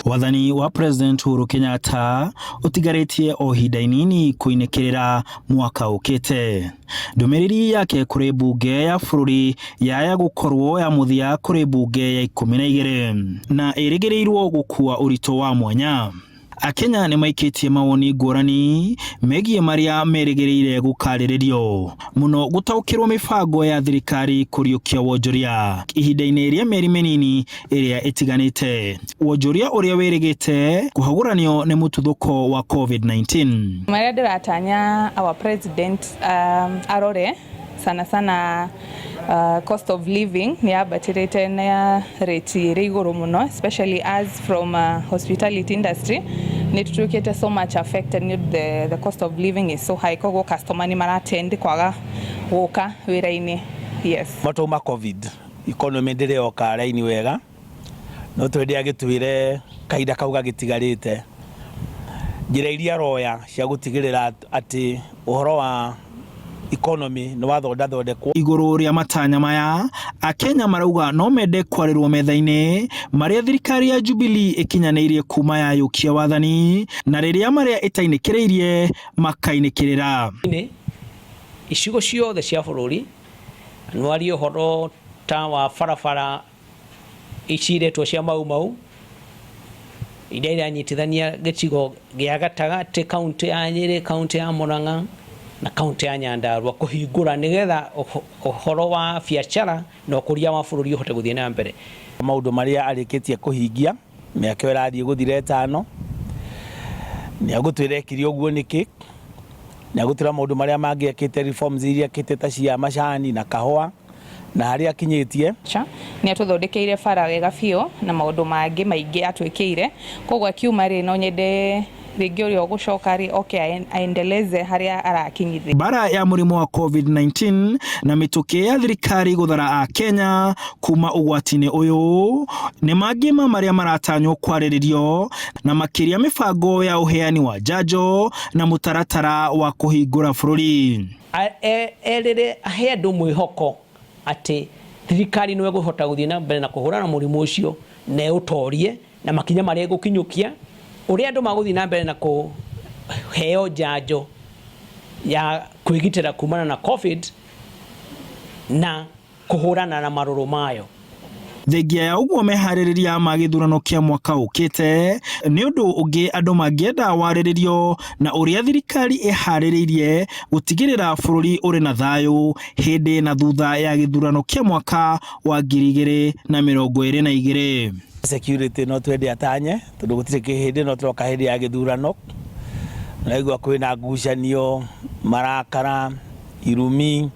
Wathani wa President Uhuru Kenyatta ũtigarĩtie o ihinda inini kũinĩkĩrĩra mwaka ũkĩte. Ndũmĩrĩri yake kũrĩ mbunge ya bũrũri yaya gũkorwo ya mũthia kũrĩ mbunge ya 12 na ĩrĩgĩrĩirwo gũkua ũritũ wa mwanya. Akenya nĩ maikĩtie mawoni ngũrani megiĩ marĩa merĩgĩrĩire gũkarĩrĩrio mũno gũtaũkĩrwo mĩbango ya thirikari kũriũkia wonjoria ihinda-inĩ rĩa mĩeri mĩnini ĩrĩa ĩtiganĩte wonjoria ũrĩa wĩrĩgĩte kũhagũranio nĩ mũtuthũko wa COVID-19. Marĩa ndĩratanya our president arore sana sana, cost of living nĩ yambatĩrĩte na rate ĩrĩ igũrũ mũno, especially as from hospitality industry nĩ tũtuĩkĩte so much affected nĩ the cost of living is so high, koguo customer nĩ maratend kwaga gũka wĩra-inĩ, yes. Matoma COVID economy ndĩrĩoka raini wega, no twende agĩtwĩre kahinda kau gagĩtigarĩte njĩra iria aroya cia gũtigĩrĩra atĩ ũhoro wa economy nĩ wathondathondekwo. Igũrũ rĩa matanya maya, Akenya marauga no mende kwarĩrwo metha-inĩ marĩa thirikari ya Jubilee ĩkinyanĩirie kuma yayũkia wathani na rĩrĩa marĩa ĩtainĩkĩrĩirie makainĩkĩrĩra. Icigo ciothe cia bũrũri nwarie ũhoro ta wa barabara iciretwo cia Mau Mau iria iranyitithania gĩcigo gĩa gatagatĩ, kaunti ya Nyĩrĩ, kaunti ya Murang'a na kaunti ya Nyandarua, kũhingũra nĩgetha ũhoro wa biacara na ũkũria wa bũrũri ũhote gũthiĩ na mbere. Maũndũ marĩa arĩkĩtie kũhingia mĩaka ĩyo ĩrathiĩ gũthira 5, nĩ agũtwĩra ekire ũguo nĩkĩ, nĩ agũtwĩra maũndũ marĩa mangĩ ekĩte, reforms iria ekĩte ta cia macani na kahũa na harĩa akinyĩtie. Nĩ atũthondekeire bara wega biũ na maũndũ mangĩ maingĩ atwĩkĩire, koguo akiuma rĩ, no nyende rĩngĩ ũrĩa ũgũcoka rĩ oke aendeleze harĩa arakinyithia. Mbara ya mũrimũ wa COVID-19 na mĩtũkĩ ya thirikari gũthara Akenya kuma ũgwati-inĩ ũyũ nĩ mangĩ ma marĩa maratanywo kwarĩrĩrio, na makĩria mĩbango ya ũheani wa njanjo na mũtaratara wa kũhingũra bũrũri. Erĩre ahe andũ mwĩhoko atĩ thirikari no ĩgũhota gũthiĩ na mbere na kũhũrana na mũrimũ ũcio na ĩũtorie, na makinya marĩa ĩgũkinyũkia, ũrĩa andũ magũthiĩ na mbere na kũheo njanjo ya kwĩgitĩra kumana na COVID na kũhũrana na marũrũ mayo. Thengia ya ũguo, meharĩrĩria ma gĩthurano kĩa mwaka ũkĩte nĩ ũndũ ũngĩ andũ mangĩenda warĩrĩrio, na ũrĩa thirikari ĩharĩrĩirie gũtigĩrĩra bũrũri ũrĩ na thayũ hĩndĩ na thutha ya gĩthurano kĩa mwaka wa 2022. Security no twende atanye, tondũ gũtirĩ kĩhĩndĩ no tũroka hĩndĩ ya gĩthurano, naigua kwĩna ngucanio, marakara, irumi,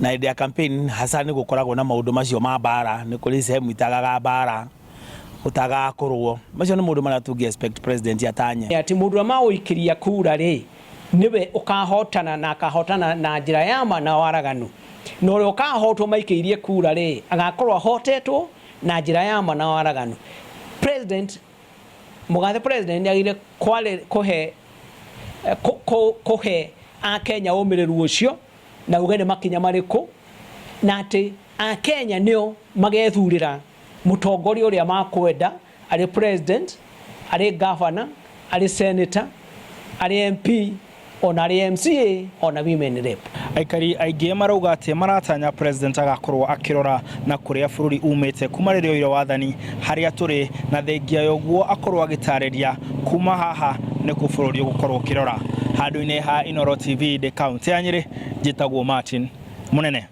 na hĩndĩ ya campaign hasa nĩ gũkoragwo na maũndũ macio ma mbara. Nĩ kũrĩ sehemu itagaga mbara, gũtagaga kũrũo. Macio nĩ maũndũ marĩa tũngĩ expect president atanye. Atĩ mũndũ ũrĩa magũikĩria kura rĩ, nĩwe ũkahotana na akahotana na njĩra ya ma na waraganu, na ũrĩa ũkahotwo maikĩirie kura rĩ, agakorwo ahotetwo na njĩra ya ma na waraganu. President mũgathe, president nĩ agĩrĩire kũhe kũhe Akenya ũmĩrĩru ũcio na uge nĩ makinya marĩkũ, na atĩ Akenya nĩo magethurĩra mũtongoria ũrĩa makwenda, arĩ president, arĩ governor, arĩ senator, arĩ MP, ona arĩ MCA, ona women rep. Aikari aingĩ marauga atĩ maratanya president agakorwo akĩrora na kũrĩa bũrũri umĩte kuma rĩrĩa oire wathani, harĩa tũrĩ, na thengia ya ũguo akorwo agĩtarĩria kuma haha nĩkũ bũrũri ũgũkorwo ũkĩrora. Handũ-inĩ ha Inooro TV ndĩ kaũntĩ ya Nyĩrĩ, njĩtagwo Martin Mũnene.